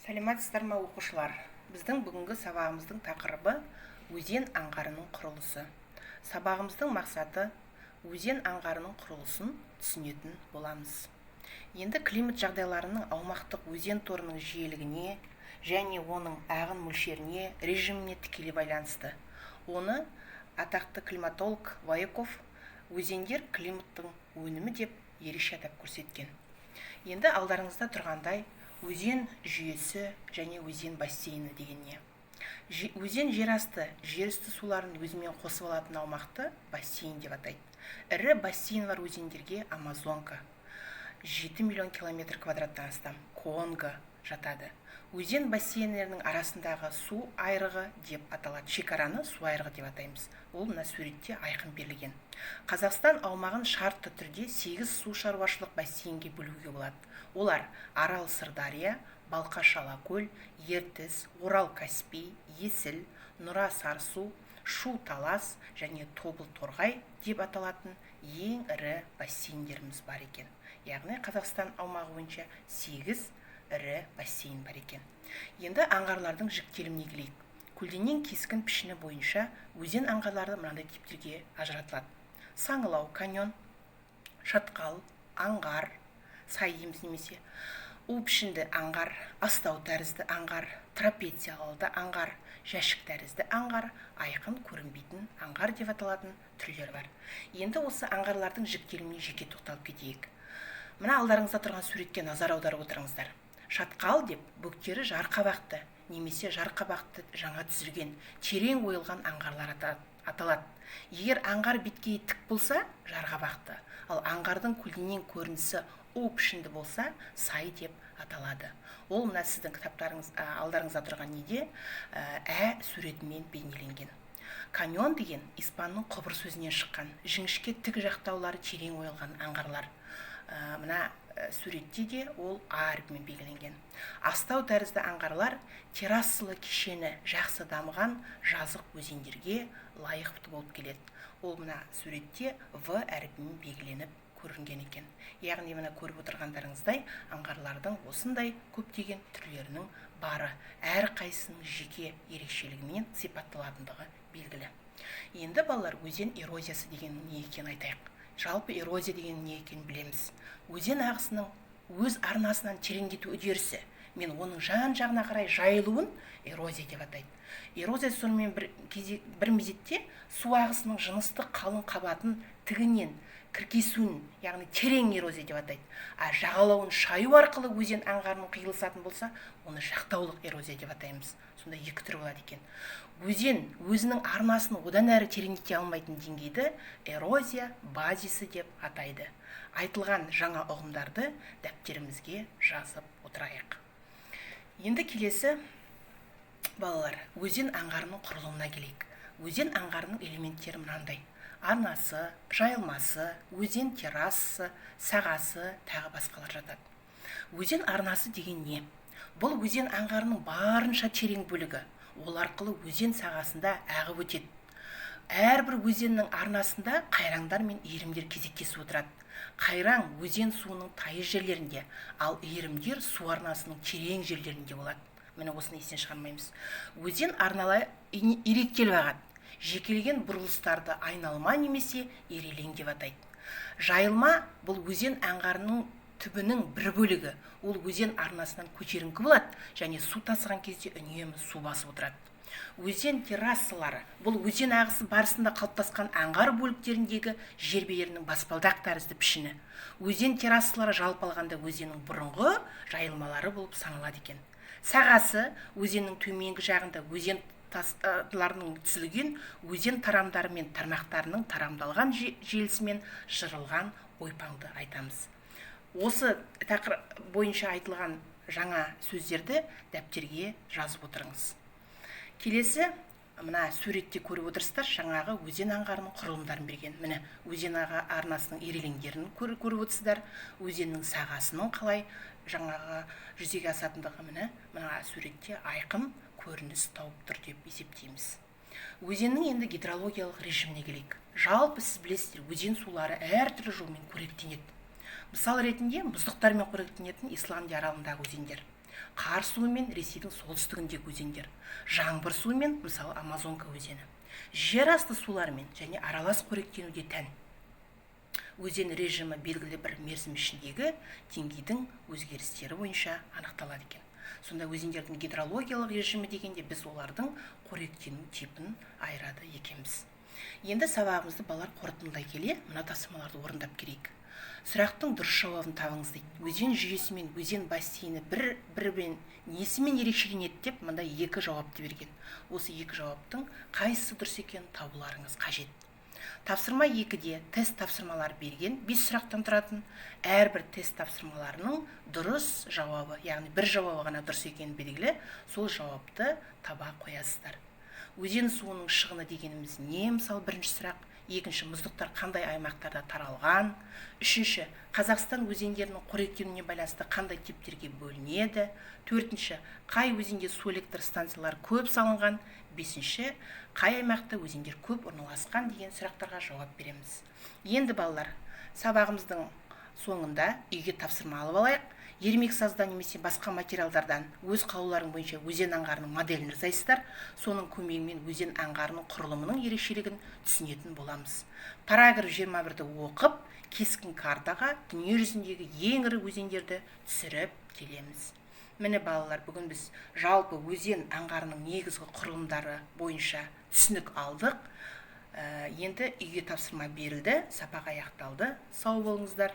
Сәлеметсіздер ме, оқушылар! Біздің бүгінгі сабағымыздың тақырыбы – өзен аңғарының құрылысы. Сабағымыздың мақсаты – өзен аңғарының құрылысын түсінетін боламыз. Енді климат жағдайларының аумақтық өзен торының жиілігіне және оның ағын мөлшеріне, режиміне тікелей байланысты. Оны атақты климатолог Воейков «өзендер климаттың өнімі» деп ерекше атап көрсеткен. Енді алдарыңызда тұрғандай, өзен жүйесі және өзен бассейні деген не? Өзен жерасты, жерүсті суларын өзімен қосып алатын аумақты бассейн деп атайды. Ірі бассейн бар өзендерге Амазонка, 7 миллион километр квадраттан астам, Конго жатады. Өзен бассейндерінің арасындағы су айрығы деп аталады. Шекараны су айрығы деп атаймыз. Ол мына суретте айқын берілген. Қазақстан аумағын шартты түрде 8 су шаруашылық бассейнге бөлуге болады. Олар: Арал, Сырдария, Балқаш, Алакөл, Ертіс, Орал, Каспий, Есіл, Нұра, Сарысу, Шу, Талас және Тобыл, Торғай деп аталатын ең ірі бассейндеріміз бар екен. Яғни Қазақстан аумағы бойынша 8 ірі бассейн бар екен. Енді аңғарлардың жіктеліміне келейік. Көлденең кескін пішіні бойынша өзен аңғарлары мынандай типтерге ажыратылады: саңылау, каньон, шатқал, аңғар, сай дейміз немесе у пішінді аңғар, астау тәрізді аңғар, трапециялы аңғар, жәшік тәрізді аңғар, айқын көрінбейтін аңғар деп аталатын түрлері бар. Енді осы аңғарлардың жіктеліміне жеке тоқталып кетейік. Мына алдарыңызда тұрған суретке назар аударып отырыңыздар. Шатқал деп бөктері жарқабақты немесе жарқабақты жаңа түзілген, терең ойылған аңғарлар аталады. Егер аңғар беткейі тік болса, жарқабақты, ал аңғардың көлденең көрінісі у пішінді болса, сай деп аталады. Ол мына сіздің кітаптарыңыз алдарыңызда тұрған неде ә суретімен бейнеленген. Каньон деген испанның құбыр сөзінен шыққан, жіңішке тік жақтаулары терең ойылған аңғарлар. Мына суретте де ол а әрпімен белгіленген. Астау тәрізді аңғарлар террасалы кешені жақсы дамыған жазық өзендерге лайықты болып келеді. Ол мына суретте в әрпімен белгіленіп көрінген екен. Яғни мына көріп отырғандарыңыздай, аңғарлардың осындай көптеген түрлерінің бары, әрқайсысының жеке ерекшелігімен сипатталатындығы белгілі. Енді, балалар, өзен эрозиясы деген не екенін айтайық. Жалпы эрозия деген не екенін білеміз. Өзен ағысының өз арнасынан тереңдету үдерісі мен оның жан жағына қарай жайылуын эрозия деп атайды. Эрозия сонымен бір кезек, бір мезетте су ағысының жыныстық қалың қабатын тігінен кіркесуін, яғни терең эрозия деп атайды. А жағалауын шаю арқылы өзен аңғарының қиылысатын болса, оны жақтаулық эрозия деп атаймыз. Сонда екі түрі болады екен. Өзен өзінің арнасын одан әрі тереңдете алмайтын деңгейді эрозия базисі деп атайды. Айтылған жаңа ұғымдарды дәптерімізге жазып отырайық. Енді келесі, балалар, өзен аңғарының құрылымына келейік. Өзен аңғарының элементтері мынандай: арнасы, жайылмасы, өзен террасасы, сағасы, тағы басқалар жатады. Өзен арнасы деген не? Бұл өзен аңғарының барынша терең бөлігі. Ол арқылы өзен сағасында ағып өтеді. Әрбір өзеннің арнасында қайраңдар мен иірімдер кезектесіп отырады. Қайраң өзен суының тайыз жерлерінде, ал иірімдер су арнасының терең жерлерінде болады. Міне, осыны естен шығармаймыз. Өзен арналай иректеліп ағады. Жекелеген бұрылыстарды айналма немесе ирелең деп атайды. Жайылма – бұл өзен аңғарының түбінің бір бөлігі. Ол өзен арнасынан көтеріңкі болады және су тасыған кезде үнемі су басып отырады. Өзен террасалары – бұл өзен ағысы барысында қалыптасқан аңғар бөліктеріндегі жер бедерінің баспалдақ тәрізді пішіні. Өзен террасалары жалпы алғанда өзеннің бұрынғы жайылмалары болып саналады екен. Сағасы – өзеннің төменгі жағында өзен тастарының түзілген өзен тарамдары мен тармақтарының тарамдалған желісімен жырылған ойпаңды айтамыз. Осы тақырып бойынша айтылған жаңа сөздерді дәптерге жазып отырыңыз. Келесі мына суретте көріп отырсыздар, жаңағы өзен аңғарының құрылымдарын берген. Міне, өзен арнасының ирелеңдерін көріп отырсыздар. Өзеннің сағасының қалай жаңағы жүзеге асатындығы, міне, мына суретте айқын көрініс тауып тұр деп есептейміз. Өзеннің енді гидрологиялық режиміне келейік. Жалпы сіз білесіздер, өзен сулары әртүрлі жолмен қоректенеді. Мысал ретінде мұздықтармен қоректенетін Исландия аралындағы өзендер. Қар суымен Ресейдің солтүстігіндегі өзендер, жаңбыр суымен, мысалы, Амазонка өзені. Жер асты суларымен және аралас қоректенуде тән. Өзен режимі белгілі бір мерзім ішіндегі деңгейдің өзгерістері бойынша анықталады екен. Сонда өзендердің гидрологиялық режимі дегенде біз олардың қоректену типін айырады екенбіз. Енді сабағымызды, балалар, қорытындылай келе, мына тапсырмаларды орындап келейік. Сұрақтың дұрыс жауабын табыңыз дейді. Өзен жүйесі мен өзен бассейні бір бірімен несімен ерекшеленеді деп мында екі жауапты берген. Осы екі жауаптың қайсысы дұрыс екенін табуларыңыз қажет. Тапсырма 2-де тест тапсырмалары берген, 5 сұрақтан тұратын. Әрбір тест тапсырмаларының дұрыс жауабы, яғни бір жауабы ғана дұрыс екені белгілі, сол жауапты таба қоясыздар. Өзен суының шығыны дегеніміз не, мысалы, бірінші сұрақ. Екінші, мұздықтар қандай аймақтарда таралған. Үшінші, Қазақстан өзендерінің қоректенуіне байланысты қандай типтерге бөлінеді. Төртінші, қай өзенде су электр станциялары көп салынған. Бесінші, қай аймақта өзендер көп орналасқан деген сұрақтарға жауап береміз. Енді, балалар, сабағымыздың соңында үйге тапсырма алып алайық. Ермексаздан немесе басқа материалдардан өз қалауларың бойынша өзен аңғарының моделін жасайсыздар. Соның көмегімен өзен аңғарының құрылымының ерекшелігін түсінетін боламыз. Параграф 21-ді оқып, кескін картаға дүние жүзіндегі ең ірі өзендерді түсіріп келеміз. Міне, балалар, бүгін біз жалпы өзен аңғарының негізгі құрылымдары бойынша түсінік алдық. Енді үйге тапсырма берілді, сабақ аяқталды. Сау болыңыздар.